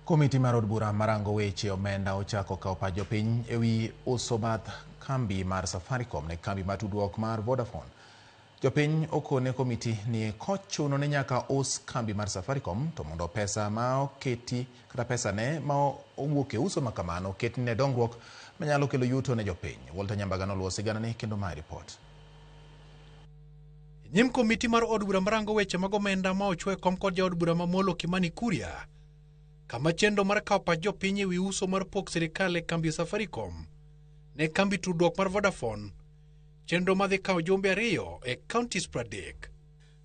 Komiti mar od bura marango weche omenda ochako kawo pach jopiny ewi uso bath kambi mar Safaricom ne kambi mar tudruok mar Vodafone. Jopiny okone komiti ni kochuno ni nyaka us kambi mar Safaricom to mondo pesa ma oketi kata pesa ne ma owuok e uso makamano oket ne dongruok manyalo kelo yuto ne jopiny. Walter Nyambaga noluwo siganani kendo mae ripot. Nyim komiti mar od bura marango weche mag omenda ma ochwo e kom kod jaod bura ma Molo Kimani Kuria, kama chenro mar kawo pach jopiny ewi uso mar pok sirikal e kambi Safaricom ne kambi tudruok mar Vodafone, chenro madhi kawo jumbe 2 e counties 30.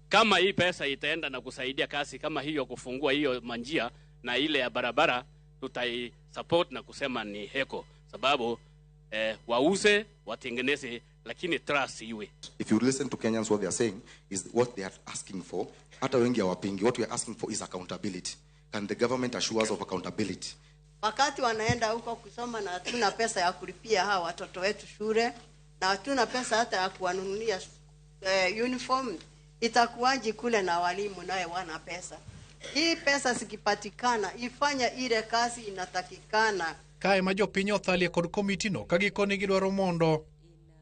Kama hii pesa itaenda na kusaidia kazi kama hiyo, kufungua hiyo manjia na ile ya barabara, tutai support na kusema ni heko, sababu wauze watengeneze, lakini trust iwe. If you listen to Kenyans, what they are saying is what they are asking for. Hata wengi hawapingi. What we are asking for is accountability. Can the government assure us of accountability? Wakati wanaenda huko kusoma na hatuna pesa ya kulipia hawa watoto wetu shule na hatuna pesa hata ya kuwanunulia uniform, itakuwaje kule na walimu naye wana pesa? Hii pesa zikipatikana ifanya ile kazi inatakikana. Kae ma jopiny othalie kod komiti no ka gikone gidwaro mondo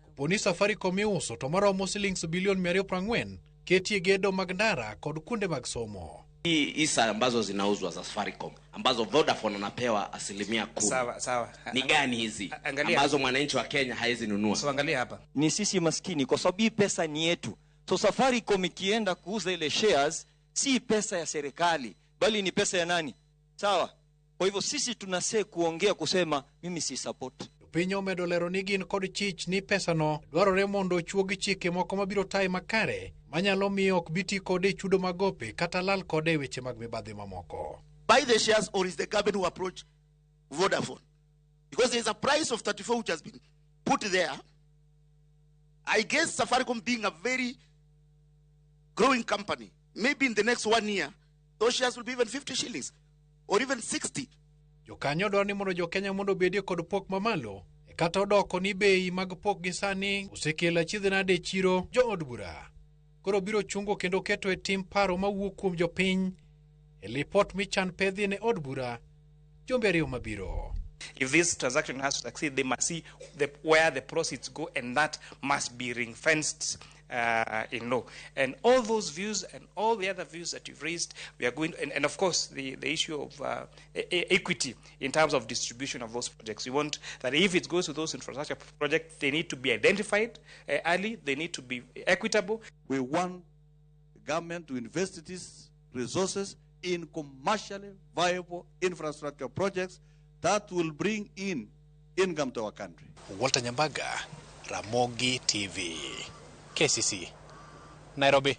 kopo ni Safaricom iuso to maromo silings bilion 240 ketie gedo mag ndara kod kuonde mag somo. Hii hisa ambazo zinauzwa za Safaricom ambazo Vodafone anapewa 10%. Sawa, sawa. Ni gani hizi Angalia. ambazo mwananchi wa Kenya hawezi nunua? So angalia hapa. Ni sisi maskini kwa sababu hii pesa ni yetu. So Safaricom ikienda kuuza ile shares si pesa ya serikali bali ni pesa ya nani? Sawa. Kwa hivyo sisi tunasee kuongea kusema mimi si support. Jopiny omedo lero ni gin kod chich ni pesano dwarore mondo ochuogi chike moko mabiro taye makare manyalo miyo ok bi ti kode e chudo mag gope kata lal kode e weche mag mibadhi mamoko. Buy the shares, or is the government who approach Vodafone? Because there is a price of 34 which has been put there. I guess Safaricom being a very growing company, maybe in the next 1 year, those shares will be even 50 shillings or even 60. Jokanyo dwaro ni mondo jo-Kenya mondo obedie kod pok mamalo e kata odoko ni bei mag pok gi sani osekelo achiedh nade e chiro jood bura. Koro biro chungo kendo keto e tim paro mawuok kuom jopiny e lipot michan pedhi ne od bura jumbe 2 mabiro. If this transaction has to succeed, they must see where the proceeds go, and that must be ring-fenced in law. And all those views and all the other views that you've raised, we are going, and of course the issue of equity in terms of distribution of those projects. We want that if it goes to those infrastructure projects, they need to be identified early, they need to be equitable. We want the government to invest these resources in commercially viable infrastructure projects that will bring in income to our country. Walter Nyambaga, Ramogi TV, KCC, Nairobi.